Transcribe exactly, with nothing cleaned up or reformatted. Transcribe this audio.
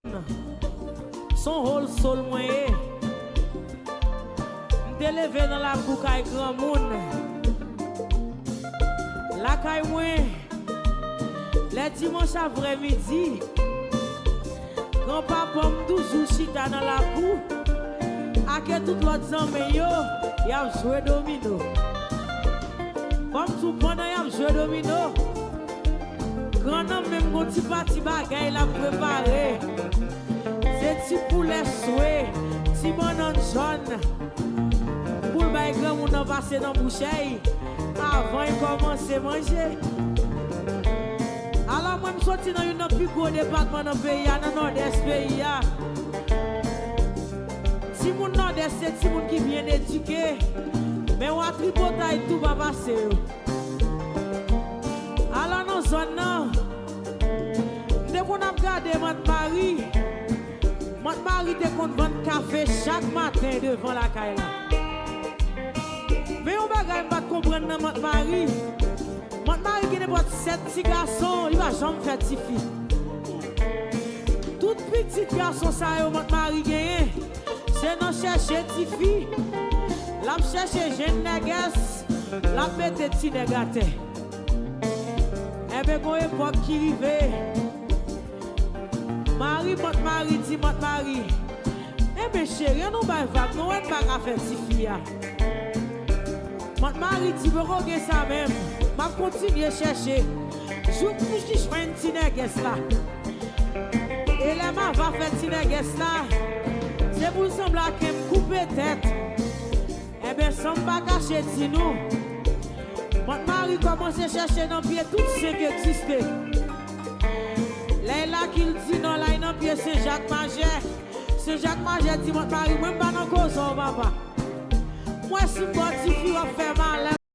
Se yon whole soul mwen ye. M te leve nan lakou kay granmoun. Lakay mwen, lè dimanch aprèmidi, granpapa m toujou chita nan lakou ak tout lòt zanmi yo, y ap jwe domino. Kòm tou pandan y ap jwe domino, gran nan menm gon ti pati bagay l ap prepare. Se ti poulè swe, ti bannann jòn, pou l bay granmoun nan pase nan bouch ey avan l kòmanse manje. Alò, mwen, m soti nan youn nan pi gwo depatman nan peyi a, nan Nòdès peyi a. Timoun Nòdès se timoun ki byen edike, men w a tripotay tou pa pase yo. Alò, nan zòn nan, m te konn ap gade Mant Mari. Mant Mari te konn vann kafe chak maten devan lakay la. Men yon bagay m pa t konprann nan Mant Mari. Mant Mari gen nenpòt sèt ti gason, li pa janm fè tifi. Tout pitit gason sa yo Mant Mari genyen, se nan chèche tifi. L ap chèche jenn nègès, l ap mete ti nèg atè. Enben, gon epòk ki rive, mari Mant Mari di Mant Mari, "Enben, cheri, ann nou bay vag, nou wè n pa ka fè tifi a." Mant Mari di, "Poko gen sa menm, m ap kontinye chèche jouk m jwenn ti nègès la. E lè m ava fè ti nègès la, se pou l sanble ak m koupe tèt." Enben, san m pa kache di nou, Mant Mari kòmanse chèche nan pye tout sen k egziste. Lè l la ki l di non, l ay nan pye Sen Jak Majè. Sen Jak Majè di, "Mant Mari, mwen m pa nan koze w, papa. Mwen si m ba w tifi, w ap fè